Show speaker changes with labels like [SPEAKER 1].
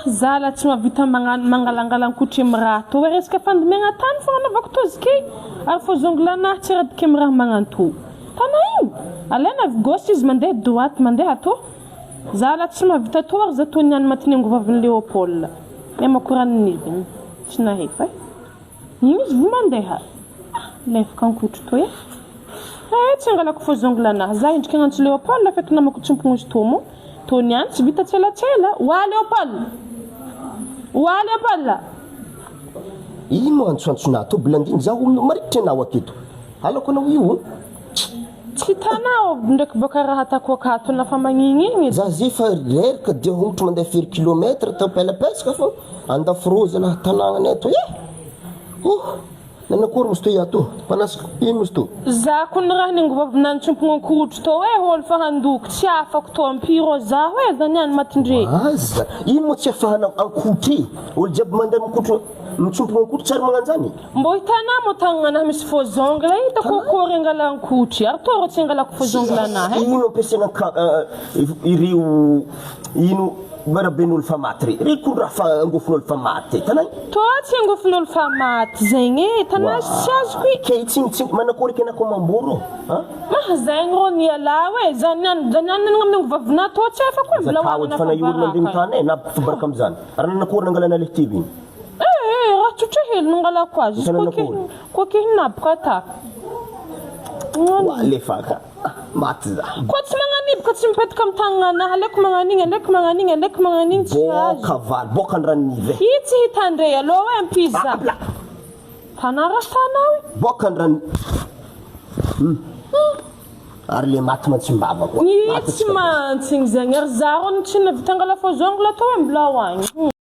[SPEAKER 1] Zala tsy mahavita magnano mangalangalan-kotry am raha tô hoe resaka fandomiagna tany fô anaovako toziky ary faux ongle anahy tsy radiky am raha magnanto. Tana igny! Alaina avy gauche izy mandeha droite mandeha tô. Zala tsy mahavita tô ary za tô niany maty ny angovavin'i Léopold. Miamako ranoniviny. Tsy nahefa e. Igny izy vo mandeha. Ah! Lefaka ankotry toy e. Eh tsy angalako faux ongle anahy. Za endrika agnantso Léopold feky namako tsompogno izy tô moa. Tô niany tsy vita tselatsela. Oa Léopold! Oa Léopold!
[SPEAKER 2] Ino antsoantsonà tô Blandine zaho marikitry anao aketo. Halako anao io.
[SPEAKER 1] Tsy hitanao ndraiky boka raha atako akato na fa magnigny igny e.
[SPEAKER 2] Za ze fa reraka dia hongotro mandeha firy kilomètre tao pelapesaka fô andaforoza lah tanagnanay ato eh! Oh! Nanakory mozy toy ato? Mpanasaka ino mozy to?
[SPEAKER 1] Za ko ny raha ningovavy nantsompogno ankorotro tô eh olo fa handoko tsy afako tô ampiro zaho eh za niany matindre.
[SPEAKER 2] Aza! Ino moa tsy afahanao ankotry e? Olo jiaby mandeha mikotro mitsompogno ankotry tsy ary magnanjany?
[SPEAKER 1] Mbô hitanà moa tagnana misy faux ongle hitako akory angalan-kotry ary tô rô tsy angalako faux ongle anah eh.
[SPEAKER 2] Ino ampiasaina ka ireo ino araben'olo fa maty re re ko raha fa angofon'olo fa maty hitanay.
[SPEAKER 1] Tô tsy angofon'olo fa maty zegny eh hitanà tsy azoko i.
[SPEAKER 2] Kay tsy tsy manakory kena ko mambory ô a.
[SPEAKER 1] Maha zegny rô ny ialahy oe za niany za niany nanagna amin'ny angovavinah tô tsy afako e mbola
[SPEAKER 2] Zakao edy
[SPEAKER 1] hoanina
[SPEAKER 2] fa
[SPEAKER 1] fa
[SPEAKER 2] na io olona
[SPEAKER 1] baraka.
[SPEAKER 2] tany e na baraka amizany ary nanakory nangalana le tv igny.
[SPEAKER 1] Eh eh raha tsotra hely no angalako azy izy
[SPEAKER 2] Hitanao
[SPEAKER 1] koa
[SPEAKER 2] nakory?
[SPEAKER 1] koa kihinaboko ata.
[SPEAKER 2] Wa alefa ka. Maty za.
[SPEAKER 1] Koa tsy magnaniboka tsy mipetaka amin'ny tagnana aleoko magnanigny aleoko magnanigny aleoko magnanigny tsy azo.
[SPEAKER 2] Boka valy, boka ny ranon'ivy e.
[SPEAKER 1] Io tsy hitandre aloha hoe ampiza.
[SPEAKER 2] Apla.
[SPEAKER 1] Mpanara-tanao io.
[SPEAKER 2] Boka ny rano. Hum. Ary le maty mantsimbava koa.
[SPEAKER 1] Io tsy mantsigny zegny ary za rô tsy nahavita angala faux ongle atao hoe mbola ho agny.